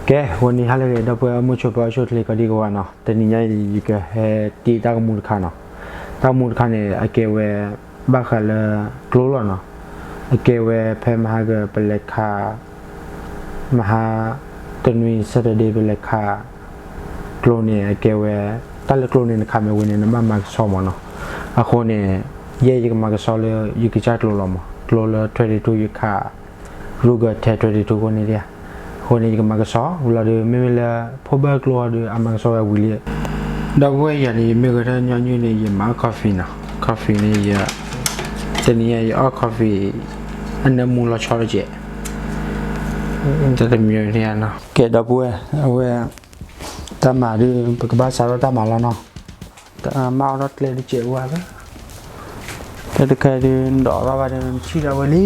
ကဲ ဂီၤနံၤဟါလၢအဂ့ၤ ဒီပုၢ်ဝဲၢ်မုၢ်ဆိပၢၤအိၣ်ဆူၣ်ချ့ကိးဒံကိးဂၤနီၤ, တနံၤညါအံၤ ယကဟဲတ့တၢ်ဂီၤမူတခါနီၤ. တၢ်ဂီၤမူတခါန့ၣ် အကဲဝဲ ဘၣ်ဃးလၢကျိလီၤနီၤ. အကဲဝဲဖဲမဟါကပလဲၤခး မဟါတနွံ Saturday ပလဲၤခး ကျိန့ၣ် အကဲဝဲ တၢ်လၢကျိန့ၣ် နခးမ့ၢ်ဝံၤန့ၣ် နဘၣ်မၤကဆှီမ့ၢ်နီၤ. အဃိန့ၣ် ယဲယကမၤကဆှီလၢယကစၢ်ကျိလီၤမး, ကျိလၢ twenty-two ယခး Ruger ထဲ twenty-two အဃိန့ၣ်ဒ်ဧါ. အဃိန့ၣ် ယကမၤကဆှီဝံၤလီၤဒီး မ့မ့ၢ်လၢ ဖိဘၢၣ်ကျိအီၤဒီး အမၤကဆှီဝဲဝံၤလံ. ဒီပုၢ်ဝဲၢ်ယၤန့ၣ် ယမ့ၢ်ဂဲၤထၢၣ်ညီနုၢ်န့ၣ် ယမၤအီၣ် coffee နီၤ. Coffee န့ၣ် ယ တနံၤညါယအီၣ် coffee အနၢမူလီၤဆီတကဲး တမံၤန့ၣ်နီၤ. ကဲ ဒီပုၢ်ဝဲၢ် အဝဲ တၢ်မၤဒုး ပကဘၣ်စးထီၣ်တၢ်မၤလီၤနီၤ. တၢ်မၤအီၣ်ထီၣ်ကျဲတစဲးဝဲလၢ တၢ်တခါဒုး နဒိးထီၣ်ဘၣ်ဒီး နထံၣ်ဒၣ်ဝဲလံ.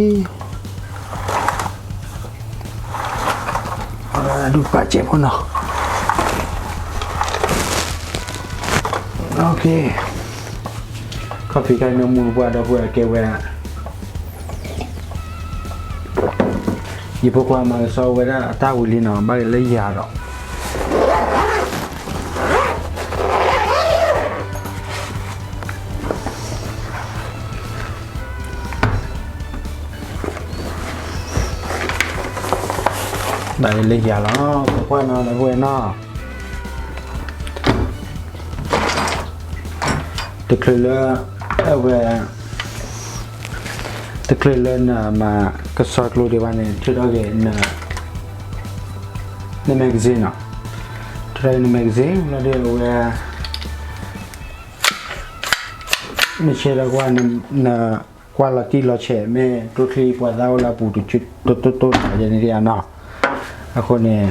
ဒုးပာ်စဲးဖိနီၤ. Okay, coffee ခါနၢမူပှၢ် ဒီပုၢ်ဝဲၢ် ကဲဝဲ ယဖိခွါမၤကဆှီဝဲဒၣ်အတၢ်ဝံၤလံနီၤ, ဘၣ်က့ၤလၢယၤဒီး ဘၣ်က့ၤလၢယၤလီၤ ဖိခွါနီၤ ဒီပုၢ်ဝဲၢ်နီၤ. တချုးလၢ အဝဲ တချုးလၢနမၤကဆှီကျိဒံးဘၣ်န့ၣ် ထုးထီၣ်က့ၤ န magazine နီၤ. ထုးထီၣ်က့ၤန magazine လီၤဒီး အဝဲ နဆဲးဒီးကွၢ် နကွၢ်လီၤတံၢ်လီၤဆဲး မ့ၢ်ကျိချံပှၤသၣ်အိၣ်လၢအပူၤတတိၢ်တၢ်ယဲန့ၣ်ဒံးဧါနီၤ. အဃိန့ၣ်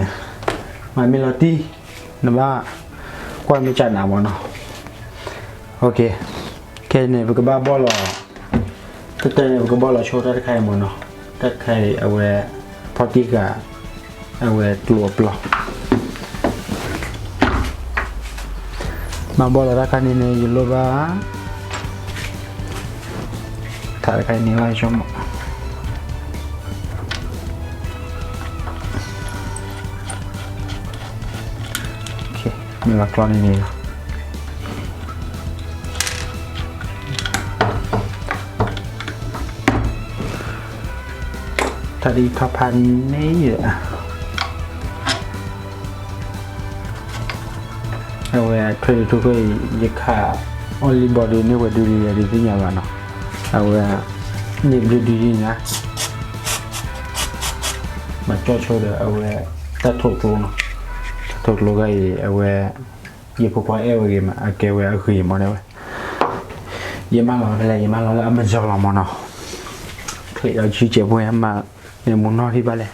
မ့မ့ၢ်လီၤတံၢ် နဘၣ်ကွၢ်မ့ၢ်ကနးမ့ၢ်နီၤ. Okay, ခဲအံၤန့ၣ် ပကဘၣ်ဘီၣ်လီၤ တၢ်တခါန့ၣ် ပကဘီၣ်လီၤဆိတၢ်တခါအံၤမ့ၢ်နီၤ. တၢ်တခါအံၤ အဝဲ ဖီၣ်တံၢ်ဃာ် အဝဲကျိအပျီ မၤဘီၣ်လီၤတၢ်ခါန့ၣ်န့ၣ် ယလိၣ်ဘၣ် ထးတခါအံၤန့ၣ်လီၤ ဆိကမိၣ် မ့ၢ်လီၤကျီန့ၣ်န့ၣ်လီၤ. တၢ်ဒ်ထီၣ်ဖးန့ၣ် အဝဲ twenty-two အံၤ ယခး olive ဘီဒုးန့ၢ်ဝဲဒုးယၤဒုးသ့ၣ်ညါဘၣ်နီၤ. အဝဲ န့ၢ်ဘျုးဒုးယံၤညါ မၤကၠီဆိဒီး အဝဲ တၢ်ထိၣ်ကျိနီၤ. တၢ်ထိၣ်ကျိခါအံၤ အဝဲ ယဖိခွါအဲၣ်ဝဲဂ့ၤမး အကဲဝဲအဂ့ၤမးန့ၣ်ဝဲ ယမၢလီၤဖဲလဲၣ် ယမၢလီၤလၢ Amazon လီၤမးနီၤ. ချ့းအီၤဆံကဲးဖိမး န့ၣ်မူနီၢ်ထံၣ်ဘၣ်လဲၣ်.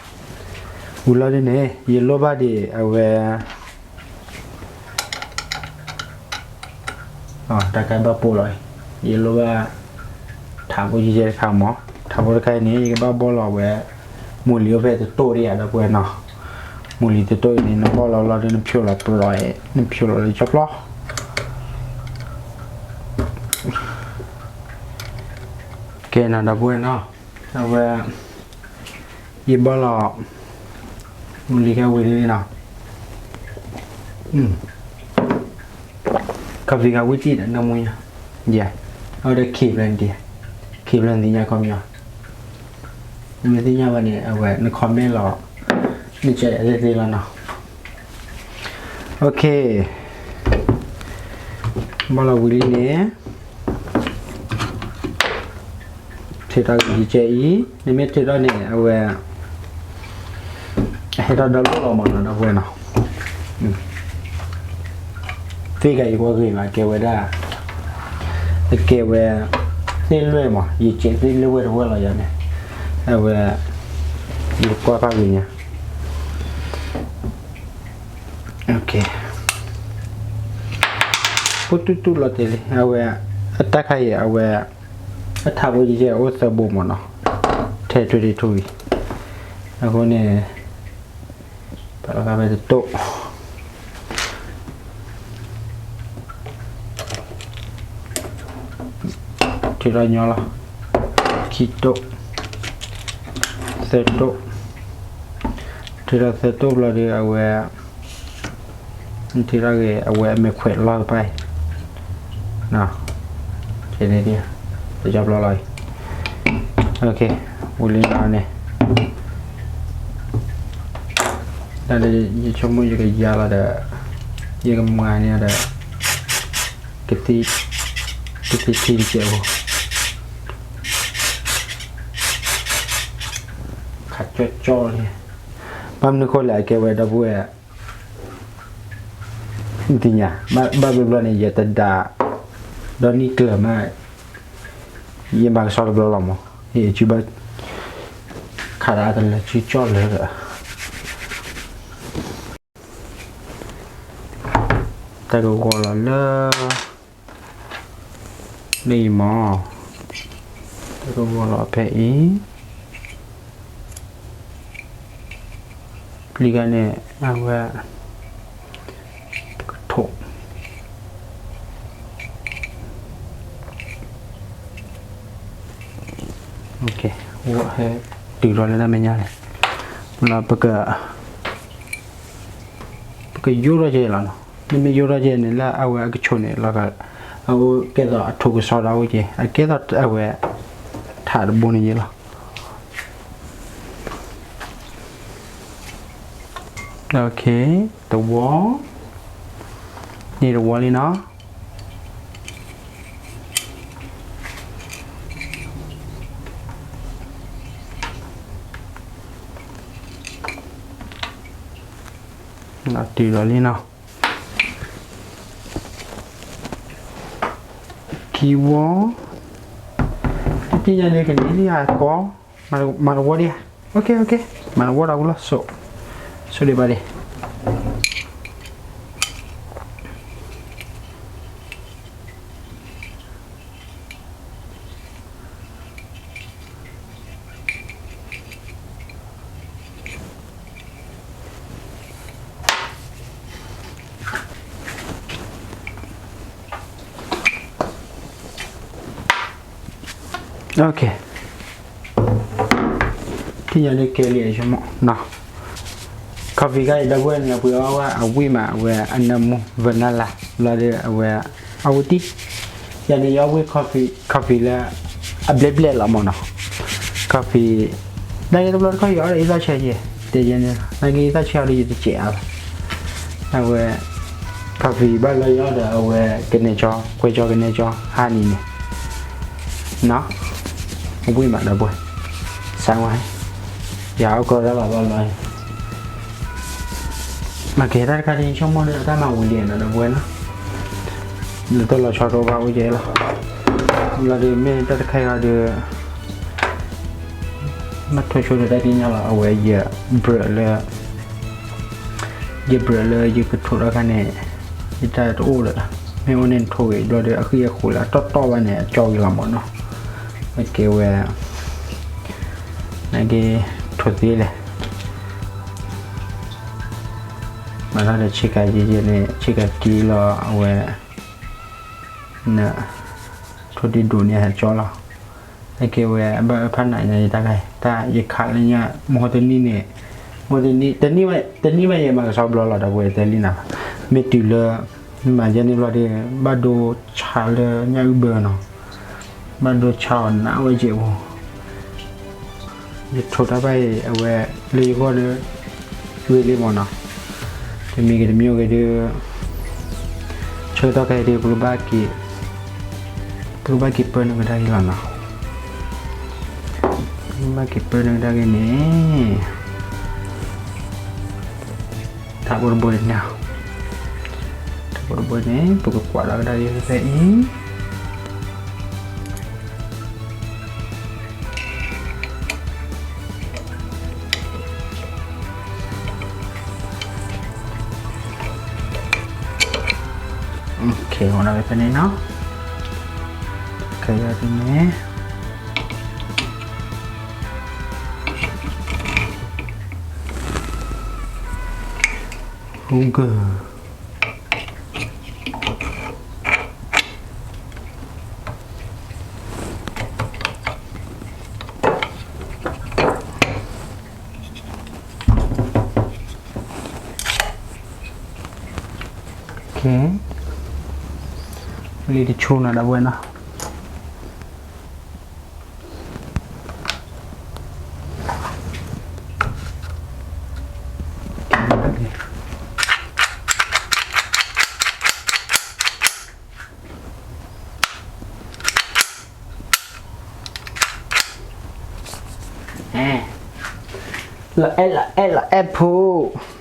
ဝံၤလီၤဒ်န့ၣ် ယလိၣ်ဘၣ်ဒံးအဝဲ တၢ်ခါဘၣ်ပိာ်လီၤ, ယလိၣ်ဘၣ် ထးဖိယဲၢ်တခါမး, ထးဖိတခါအံၤန့ၣ် ယကဘၣ်ဘီၣ်လီၤဝဲ မုၢ်လံၤအိၣ်ဖဲတတိၢ်ဒံးဧါ ဒီပုၢ်ဝဲၢ်နီၤ, မုၢ်လံၤတတိၢ်အံၤန့ၣ် နဘီၣ်လီၤလီၤဒီး နဖျိလီၤပျီ, နဖျိလီၤလၢကၠီပျီ ကဲနီၤ ဒီပုၢ်ဝဲၢ်နီၤ, အဝဲ ယဘီၣ်လီၤ မုၢ်လံၤခဲဝံၤလံနီၤ, coffee ခါဝံၤတံၢ်ဒီးနၢမူညါ, ယဲ, အဝဲဒီးခံဖျၢၣ်နတံၢ်, ခံဖျၢၣ်နသ့ၣ်ညါခီပညီ, နမ့ၢ်သ့ၣ်ညါဘၣ်န့ၣ် အဝဲ န comment လီၤ, နကဲသ့ၣ်လီၤနီၤ, okay, ဘီၣ်လီၤဝံၤလံန့ၣ် ထုးထီၣ်က့ၤယကဲအံၤ, နမ့ၢ်ထုးထီၣ်န့ၣ် အဝဲ ဟဲထီၣ်ဒီလိၣ်လီၤမးနီၤ ဒီပုၢ်ဝဲၢ်နီၤ, သ့ၣ်ကၤအံၤကွၢ်ဂ့ၤမး ကဲဝဲဒၣ်, အကဲဝဲ သ့ၣ်လွဲၢ်မး ယကဲသ့ၣ်လွဲၢ်ဝဲတဝဲၢ်လီၤယၤန့ၣ်, အဝဲ ယကွၢ်ဖးဂ့ၤညါ ပူတူတူလီၤတဲာ်လံ အဝဲ အတၢ်ခါအံၤ အဝဲ အထးဖိယဲၢ်အိၣ်သၢဘိမးနီၤ, ထဲ twenty-two အံၤ, အဃိန့ၣ် ပာ်လီၤဃာ်ဖဲတတိၢ် ထုးထီၣ်ညီလီၤ, ခံတိၢ်, သၢတိၢ်, ထုး ထံၣ်ဒီးသၢတိၢ်ဘျီဒီး အဝဲ ထံၣ်ထီၣ်က့ၤ အဝဲအမဲာ်ခွဲးလီၢ်တဖၣ်အံၤ, တကၠီဘျီလီၤအံၤ, ဝံၤလံလီၤန့ၣ်, တၢ်ဒီးယဆိကမိၣ်ယကယါလီၤဒီး ယကမၤန့ၢ်ဒီး ကသံၣ်ထံတစဲးဖိ, ခးကၠီကၠီန့ၣ်, ဘၣ်မနုၤဃိလဲၣ် အကဲဝဲဒီပုၢ်ဝဲၢ် နသ့ၣ်ညါ, ဘၣ်ဘျီဘျီန့ၣ် ယတဒၣ် ဒီနံၣ်ကျၢၤမး, ယမၤကဆှီတဘျီလီၤမး, ယစုဘၣ် ခးဒၣ်တလၢစုကၠီလၢာ်ဒီး တၢ်ကဝီၤလီၤလၢ လၢအံၤမး, တၢ်ကဝီၤလီၤဖဲအံၤ, ပျံၤခါန့ၣ် အဝဲ ပကထိး ဟဲတုၤထီၣ်လၢတၢ်မဲာ်ညါန့ၣ်, လၢပက ပကယိထီၣ်က့ၤလီၤနီၤ, မ့မ့ၢ်ယိထီၣ်က့ၤန့ၣ် လၢအဝဲအကဆိးန့ၣ်လီၤ, အအိၣ်ကဲသိးအထိးကစီဒီအိၣ်က့ၤ အကဲသိးအဝဲ ထးတဘိန့ၣ်ယဲလီၤ. တဝီ, န့ၣ်တဝီလံနီၤ. တုၤလီၤလံနီၤ. ခံဝီ, တသ့ၣ်ညါန့ၣ် ကန့ၢ်လံဧါကီ, မၤတဝီဒံးဧါ, မၤတဝီဒီးဝံၤလီၤ, ဆိၣ်ဒံးဘၣ်ဒံး. သ့ၣ်ညါလၢကဲလံအဆိကမိၣ်နီၤ. Coffee ခါအံၤ ဒီပုၢ်ဝဲၢ်န့ၣ် ပှ့ၤအီၣ်ဝဲအဝံၣ်မး အဝဲအနၢမူ vanilla လီၤဒီး အဝဲ အဝံၣ်တံၢ်, ယၤန့ၣ် ယအီၣ်ဝံၣ် coffee, coffee လၢ အဘျဲၣ်ဘျဲၣ်လီၤမးနီၤ. Coffee နာ်က့တဘျီတခီၣ် ယအီၣ်ဒီးယသးဆၢယဲ, တဲယဲန့ၣ် နာ်က့ယသးဆၢအီၤဒီး ယတစဲးအါဘၣ်. အဝဲ coffee ဘၣ်လီၤယအီၣ်ဒီး အဝဲကနဲကၠီ, ကွဲကၠီကနဲကၠီ ဟါနံၤန့ၣ် နီၤ, အဝံၣ်မးဒီပုၢ်ဝဲၢ်, စၢ်ဝဲ, ယဟးအီၣ်ကီတၢ်လီၤဘၣ်လီၤ. မ့ၢ်ကဲတၢ်တခါဒ်ဆိကမိၣ်ဒီး တၢ်မၤဝံၤလံနီၤ ဒီပုၢ်ဝဲၢ်နီၤ, လၢတၢ်လီၤဆီတအိၣ်ဘၣ်အိၣ်ကဲလီၤ. လီၤဒုး မ့ၢ်တၢ်တခါအံၤဒီး မ့ၢ်ထိးဆိဒီးတၢ်သ့ၣ်ညါလီၤ အဝဲယဘြၢးလၢ ယဘြၢးလၢယကထိးထီၣ်ခါန့ၣ် ယတၢ်တအိၣ်လၢၤ, မ့ၢ်အိၣ်န့ၣ်ထိးဝံၤဘျီဒီး အဃံအဃိးလၢအတီၢ်တီၢ်ဘၣ်န့ၣ် အကၠီဝံၤလီၤမးနီၤ. အကဲဝဲ နာ်က့ ထိးသ့လဲၣ်, မၤထီၣ်ဒီးဆ့ကၤယဲယဲန့ၣ် ဆ့ကၤက့လီၤ အဝဲ န ထိးဒုးဒိးန့ၢ်အကၠီလီၤ. အကဲဝဲ အဘၣ်အၢဖးနးညါယတၢ်ခါအံၤ တၢ်ယခးလၢညါ မဟိတနံၣ်န့ၣ်, မဟိတနံၣ်, တနံၣ်ဘၣ်ယဲမၤကဆှီဘျီလီၤ ဒီပုၢ်ဝဲၢ် တဲလံနၤ, မ့ၢ်တုၤလၢ မၤယဲန့ၣ်ဘျီဒီး ဘၣ်ဒိဆါလၢညၣ်အုၣ်ဘၢနီၤ, ဘၣ်ဒိဆါအီၤနးဝဲကဲးဖိ ယထိးတၢ်ဘၣ်အံၤ အဝဲလၢယဂီၢ်ဒီး ဝံၤလံမးနီၤ, တမံၤဂ့ၤတမံၤဂ့ၤဒီး ဆၢကတီၢ်ခဲအံၤဒီး ပကဘၣ်က့ၤ, ပကဘၣ်က့ၤပၢနုာ်ကဒါက့ၤလီၤနီၤ, ပကဘၣ်က့ၤပၢနုာ်ကဒါက့ၤန့ၣ် ထးဘိတဘိန့ၣ်, ထးဘိတဘိန့ၣ် ပကကွၢ်လီၤကဒါက့ၤဖဲအံၤ. အိၣ်ဝဲဖဲန့ၣ်နီၤ, ခဲအံၤန့ၣ် ဟူကၢ ကဲ, လံတဆူၣ်နီၤ ဒီပုၢ်ဝဲၢ်နီၤ. လီၤအဲၣ် လီၤအဲၣ် လီၤအဲၣ်ဖိ.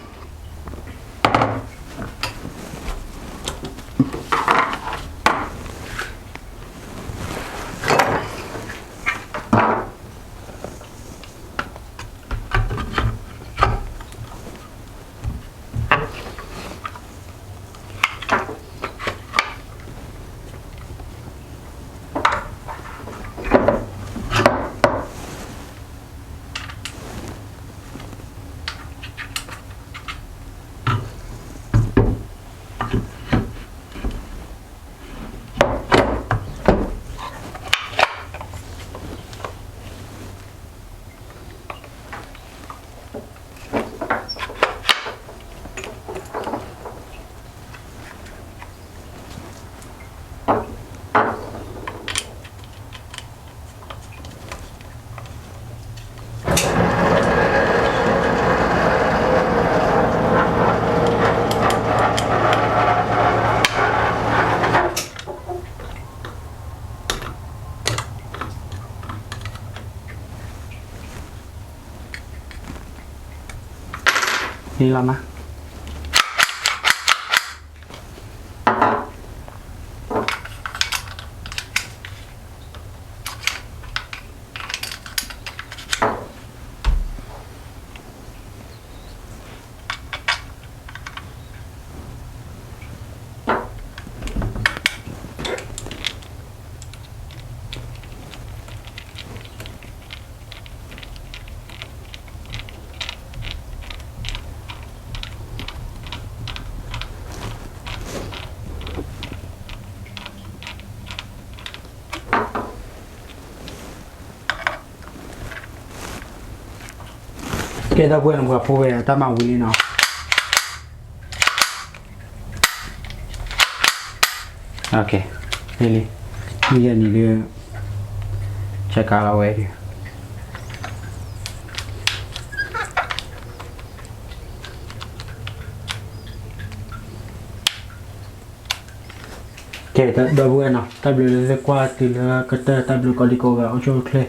လီၤမး. ကဲ ဒီပုၢ်ဝဲၢ် ပှၤဖိဝဲတၢ်မၤဝံၤလံနီၤ. လံလံ, မ့ၢ်ယဲၢ်နံၤဒုး ဆဲးကါလီၤဝဲဒုး. ကဲ ဒီပုၢ်ဝဲၢ်နီၤ, တၢ်ဘျုးလၢသုကွၢ်တုၤလၢကတၢၢ်, တၢ်ဘျုးကိးဒံကိးဂၤ အိၣ်ဆူၣ်အိၣ်ချ့.